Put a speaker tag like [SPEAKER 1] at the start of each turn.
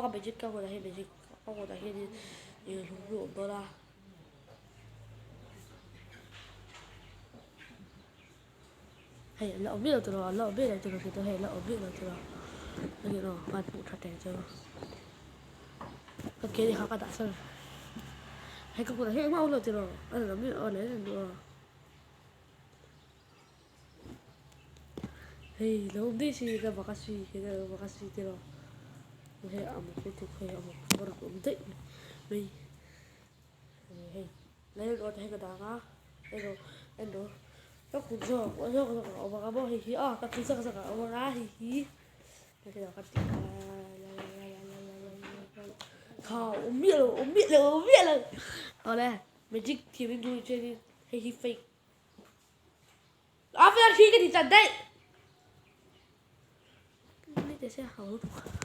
[SPEAKER 1] ka magic ka kutah hian magic ka kutah hianin ih lunghlu a awm dawn a. Hei an la awm miah lo tiraw an la awm miah lo tiraw tih te hei an la awm miah lo tiraw hei aw khan hmuh tha teh chu ka ke kha ka dah sawn hei ka kutah hian engmah a awm lo tiraw a la awm miah lo aw leh reng duh aw hei lo awm daih si ka bak a si ka bak a si tiraw hei a mawk lutuk hei a mawk a rawn awm daih mai hei. Lei rawh hei ka dang a en rawh en rawh ka kut zawk zawk zawk a awm ang a maw hei hi aw ka kut zawk zawk a awm ang a hei hi kha awm miah lo awm miah lo awm miah lo awle magic thiam in duh chuan hei hi fake a vel hi ka ti chan daih ni te se hau lutuk.